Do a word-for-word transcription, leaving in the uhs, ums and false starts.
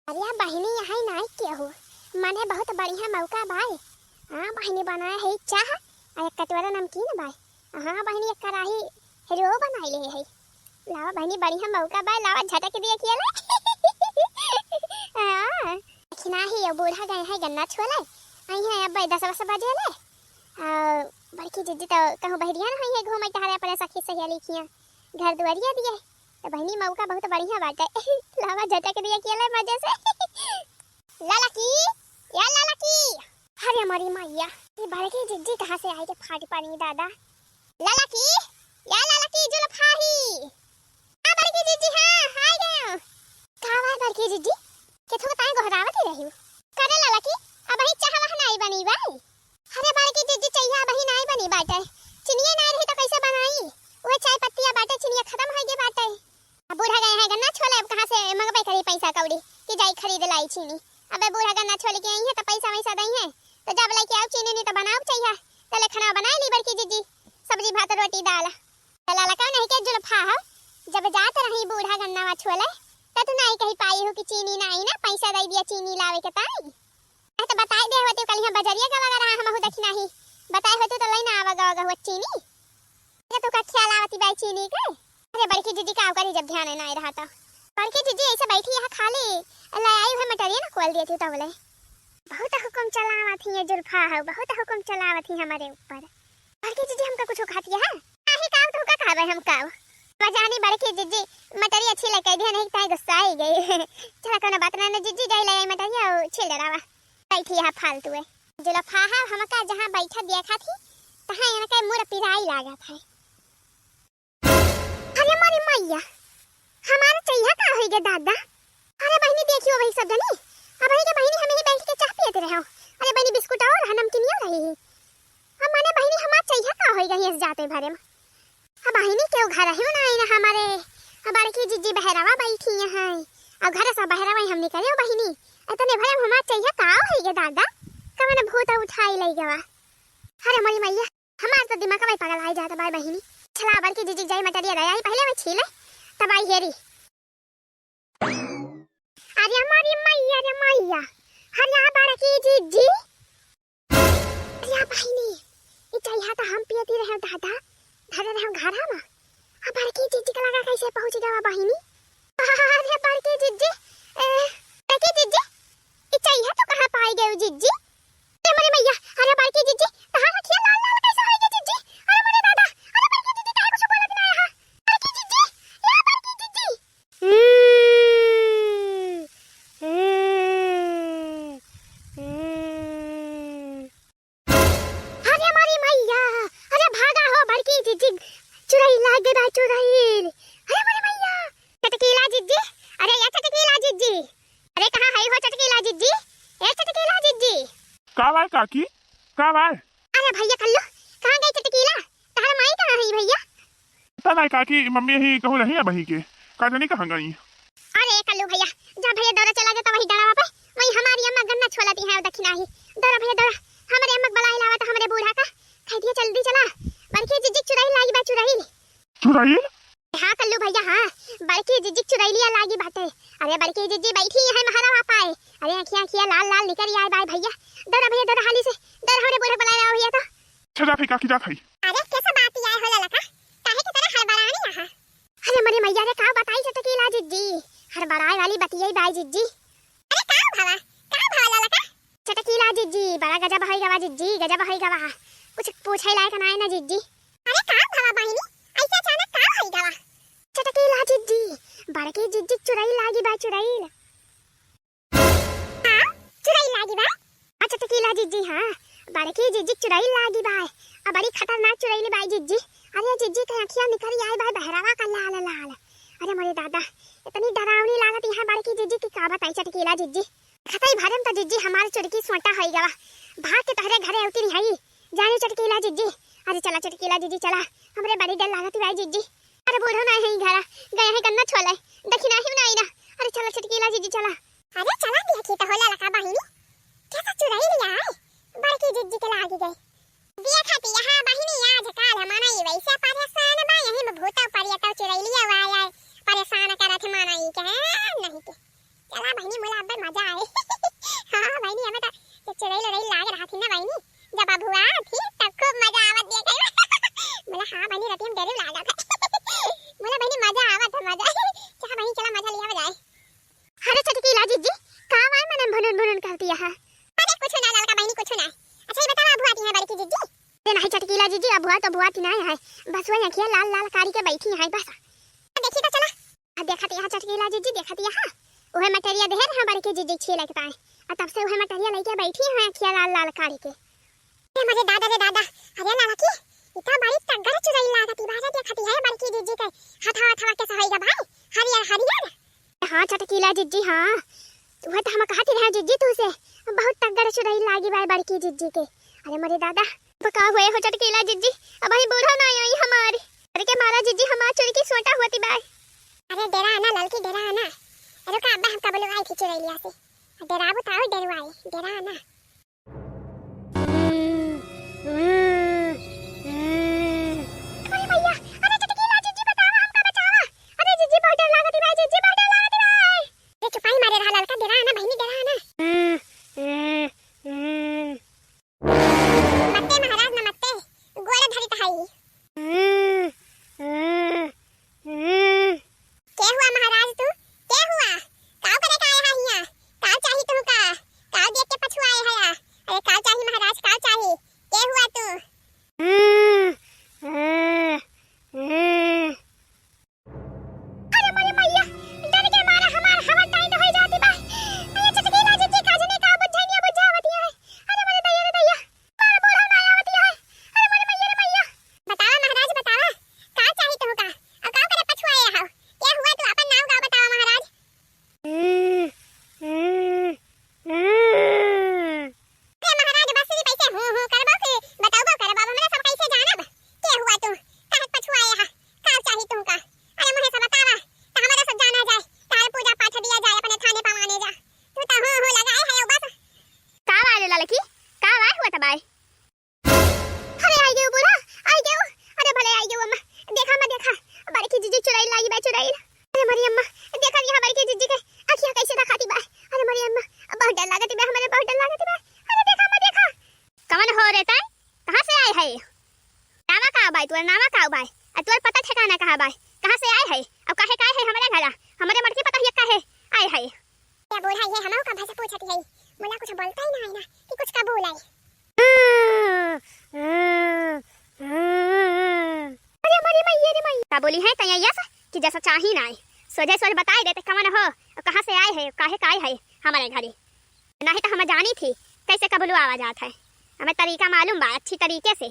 अरे बहिनी, यहाँ नाई केहू, मने बहुत बढ़िया मौका बाय। हाँ बहिनी, बनाए है चाह, आ एक कटोरा नमकीन बाय। हाँ बहिनी, एक कराही रो बनाई ले है। लावा बहिनी, बढ़िया मौका बाय, लावा झटक दिया किया ले। हाँ, देखना ही, अब बूढ़ा गए हैं गन्ना छोले, आई हैं अब दस बस बजे ले। आ, बड़की जिज्जी तो कहूँ बहरिया ना हुई है, घूमे टहरे अपने सखी सहेली किया, घर दुआरिया दिए। तो बहिनी, मौका बहुत बढ़िया बाटे। लावा झटक दिया किया ले मजे से। लाला की, या लाला की। अरे मोरी मैया, ये बड़की जिज्जी कहाँ से आई के फाट पड़ी दादा। लाला की, या लाला की जुल्फा ही। हाँ बड़की जिज्जी, हाँ, आई गयो। का बात बड़की जिज्जी, केथो ताई गोहरावत ही रही। करे लाला की, अबही चाह वह नाई बनी बाय। अरे बड़की जिज्जी, चइहा अबही नाई बनी बाटे, चिनिया नाई रही तो कैसे बनाई? वह चाय पत्तिया बाटे, चिनिया खतम होइ गए बाटे। अब बूढ़ा गए हैं गन्ना छोले, अब कहाँ से मंगबे करी पैसा कौड़ी कि जाई खरीद लाई चीनी? अबे बूढ़ा गन्ना छोले के आई है तो पैसा वैसा दई है, तो जब लेके आओ चीनी, नहीं तो बनाओ चइहा। तले खाना बनाई ली बड़की जिज्जी, सब्जी भात रोटी दाल। तो ललका नहीं के जुल्फा हो, जब जात रही बूढ़ा गन्ना छोले, तब तो नहीं कही पाई हो कि चीनी नहीं ना, पैसा दे दिया चीनी लावे के ताई। नहीं तो बताई दे होती कल यहाँ बजरिया गवा गवा रहा, हमहू दखिना ही बताए होती तो लई ना आवा गवा गवा चीनी। ये तो का ख्याल आवती बाई चीनी के। अरे बड़की जिज्जी का करी जब ध्यान ना रहा तो। बड़की जिज्जी ऐसे बैठी यहाँ खाली ले आई हुए मटरिया ना खोल दिए थी तबले। बहुत हुकुम चलावत ही ये जुल्फा है, बहुत हुकुम चलावत ही हमारे ऊपर। बड़की जिज्जी हमका कुछ खाती है? काहे का तो का खावे हम का? बजानी बड़की जिज्जी मटरिया छीले कह दिया नहीं ताई गुस्सा आई गई। चला कोनो बात ना, ना जिज्जी जाई ले आई मटरिया और छील डरावा। बैठी है फालतू है। जुल्फा है हमका जहाँ बैठा देखा थी, तहाँ इनके मुर पिराई लागत है। अरे मोरी मैया, हमार चइहा का होई गे दादा? अरे बहिनी देखियो वही सब जनी, अब वही के बहिनी हमें ही बैठ के चाह पियत रहो। अरे बहिनी बिस्कुट और है, नमकीनियो रही है। अब माने बहिनी हमार चइहा का होई गई इस जाते भरे में। अब बहिनी केहू घर ही ना आई ना हमारे। अब बड़की जिज्जी बहरावा बैठी हैं। अब घर से बहरावा ही हम निकले हो बहिनी। इतने भरे में हमार चइहा का होई गे दादा? कवन भूत उठाई लई गवा? अरे मोरी मैया, हमार तो दिमाग भाई पगल आई जाता बाय बहिनी। चला बड़की जिज्जी जाई मटरिया दे आई, पहले मैं छीले, तब आई हेरी। अरे मोरी मैया रे मैया, अरे बड़की जिज्जी। अरे बहिनी, ई चइहा तो हम पियती रहे दादा, धरे रहे घर हम। अब बड़की जिज्जी के लगा कैसे पहुँच गवा बहिनी? अरे बड़की जिज्जी, ए, बड़की जिज्जी, ई चइहा तो कहाँ पाई गयो जिज्जी? अरे मोरी मैया, अरे बड़की जिज्जी, तहार अखिया लाल लाल कैसे होई गे जिज्जी? अरे मोरे दादा, अरे बड़की जिज्जी काहे कुछ बोलत ना है? बड़की जिज्जी, या बड़की जिज्जी। हम्म, हम्म, हम्म। अरे मोरी मैया, अरे भागा हो बड़की जिज्जी, चुड़ैल लाग गई बा चुड़ैल। अरे मोरी मैया, चटकीला जिज्जी, अरे या चटकीला जिज्जी, अरे कहाँ है हो चटकीला जिज्जी? ए चटकीला जिज्जी। का बाय काकी, का बाय? अरे भैया कल्लू, कहाँ गई चटकीला? तहर माई कहाँ है भैया? पता नहीं काकी, मम्मी ही कहूँ रही है बही के, का जानी कहाँ गई। अरे कल्लू भैया, जा भैया दौरा चला जाता वही डरावा पे, वही हमारी अम्मा गन्ना छोलती है दखिना ही। दौरा भैया दौरा, हमारे अम्मा बुलाई लावा तो हमारे बूढ़ा का, कह दिया जल्दी चला, बड़की जिज्जी चुड़ैल लागी बा चुड़ैल। चुड़ैल? हाँ कल्लू भैया, हाँ, बड़की जिज्जी चुड़ैलिया लागी बाटे। अरे बड़की जिज्जी बैठी है महरावा पाए। अरे अखिया अखिया लाल लाल निकरी आए बाय भैया। दौरा भैया दौरा हाली से, दौरा हमरे बूढ़ा बुलाए रहा भैया तो। अच्छा जात है काकी, जात है। अरे कैसे बात आए हो ललका, काहे के तरह हड़बड़ानी यहाँ? अरे मोरी मैया रे का बताई चटकीला जिज्जी, हड़बड़ाए वाली बतियाई बाय जिज्जी। अरे का भवा, का भवा ललका? चटकीला जिज्जी, बड़ा गजब है गवा जिज्जी, गजब है गवा। कुछ पूछे लायक ना है ना जिज्जी। अरे का भवा बहिनी, ऐसे अचानक का होई गवा? चटकीला जिज्जी, बड़की जिज्जी चुड़ैल लागी बा चुड़ैल। हाँ, चुड़ैल लागी बा? हाँ चटकीला जिज्जी, हाँ, बड़की जिज्जी चुड़ैल लागी बा। आ बड़ी खतरनाक चुड़ैल बा जिज्जी। अरे जिज्जी के अखिया निकरी आए बा बहरावा का लाल लाल। अरे मोरे दादा, इतनी डरावनी लागत यहाँ बड़की जिज्जी की का बताई चटकीला जिज्जी। खतई भरे में तो जिज्जी हमार चुड़की सोटा होई गवा। भाग के तहरे घरे अवती नहीं हई। जानी चटकीला जिज्जी। अरे चला चटकीला जिज्जी चला। हमरे बड़ी डर लागत बा जिज्जी। अरे बूढ़ो ना है घरा। गया है गन्ना छोले। दखिना ही ना आई ना। अरे चला चटकीला जिज्जी चला। अरे चला दिया की तो होला लका बहिनी। कैसा चुड़ैल आए? बड़की जिज्जी के लागी गई। दिया खाती यहाँ बहिनी आज काल मनई वैसे परेशान बा, यही में भूतो परियतो चुड़ैलिया वाया परेशान करत मनई के, हाँ, नहीं के। चला बहिनी मुला अब्बे मजा आए। हाँ बहिनी, हमें तो जब चुड़ैल उड़ैल लाग रहा थी ना बहिनी, जब अभुआ थी तब खूब मजा आवत देखे। बोला हाँ बहिनी, रतिया में डर लागत है। बोला बहिनी मजा आवत है, मजा। चला बहिनी, चला मजा लिया जाए। अरे चटकीला जिज्जी, का वाय मनन भुनुन भुनुन करती है? अरे कुछ ना ललका बहिनी, कुछ ना। अच्छा ये बतावा, अभुआ थी है बड़की जिज्जी? अरे नहीं चटकीला जिज्जी, अभुआ तो अभुआ थी ना है, बस वही अखिया लाल लाल कारी के बैठी है बस। देखी तो चला। आ देखत यहाँ चटकीला जिज्जी, देखत यहाँ, उहे मटरिया देहे रहा बड़की जिज्जी छीले के ताई, आ तब से उहे मटरिया लइके बैठी हैं अखिया लाल लाल कारी के। ए मोरे दादा रे दादा, अरे ललकी, ई तो बड़ी तगड़ चुड़ैल लागत बा, देखत है बड़की जिज्जी के हथवा हथवा के सहैगा भाई, हरियर हरियर। हाँ चटकीला जिज्जी, हाँ, उहे तो हम कहत रहे जिज्जी तू से, बहुत तगड़ चुड़ैल लागी बा बड़की जिज्जी के। अरे मोरे दादा, अब का हुए हो चटकीला जिज्जी, अबहीं बूढ़ा ना आई हमारी। अरे के मारा जिज्जी, हमार चुरकी सोटा होती बाय। अरे डेरा ना ललकी, डेरा ना। रुका, अब्बा हमका बुलवाई थी चुड़ैलिया से। डेराबू ताऊ डेरवाई, डेरा ना। अरे भैया, अरे चटकीला जिज्जी बतावा, हमका बचावा। अरे जिज्जी बहुत डर लागत बाय, जिज्जी बहुत डर लागत बाय। अरे चुपाई मारे रहा ललका, डेरा ना बहिनी, डेरा ना। नमस्ते महाराज, नमस्ते। गोड़ धरित हई। हम्म, हम्म, हम्म। के हुआ महाराज तू? के हुआ? काव करे का आया है हियां? काव चाही तुमका? काव देख के पछुआए हया? अरे काव चाही महाराज, काव चाही? के हुआ तू? हम्म, हम्म, हम्म। अरे मोरे मैया, डर के मारा हमार हवा tight होई जाती बा। अरे चटकीला जिज्जी का जने का बुझाई नहीं बुझावती है। अरे मोरे दैया रे दैया, मार बूढ़ा ना आवती है। अरे मोरे मैया रे मैया। बतावा महाराज बतावा, का चाही तुमका? और का करे पछुआए हो? के हुआ तू अपन नाव गाँव बतावा महाराज। हम्म, हम्म, हम्म। हे महाराज, बस सिर्फ ऐसे हूँ, हूँ करबो कि बतौबो करबो, अब हमरा सब कैसे जानब? के हुआ तू? काहे पछुआए हा? का चाही तुमका? अरे मुँहे से बतावा, त हमरा सब जाना जाए, तार पूजा पाठ दिया जाए, अपने थाने पवाने जा। तू तो हूँ, हूँ लगाए है बस। का बाय रे ललकी? का बाय हुआ त बाय? अरे आई गयो बूढ़ा, आई गयो। अरे भले आई गयो अम्मा, देखा अम्मा देखा, बड़की जिज्जी चुड़ैल लाई बा चुड़ैल। अरे मोरी अम्मा, देखा यहाँ बड़की जिज्जी के अखिया कैसे दिखाती बा। अरे मोरी अम्मा, बहुत डर लागत बा, हमारे बहुत डर लागत बा। अरे देखा अम्मा देखा। कवन हो रे तै? कहाँ से आए है? नावा का बाय, तोर नावा का बाय? आ तोर पता ठिकाना कहाँ बाय? कहाँ से आए है? अब काहे काहे है हमारे घरा? हमारे मर्जी पता ही काहे आए है? या बूढ़ा ये हमहू का भाषा पूछत है। मुला कुछ बोलता ही ना है ना कि कुछ का बोलाई। अरे मोरी मैया रे मैया। का बोली है तैया यस कि जैसा चाही ना है। सोझे सोझ बताए देते कवन हो, कहाँ से आए है, काहे का आए है हमारे घरे। नहीं तो हम जानी थी कैसे कबलू आवा जात है। हमें तरीका मालूम बा अच्छी तरीके से।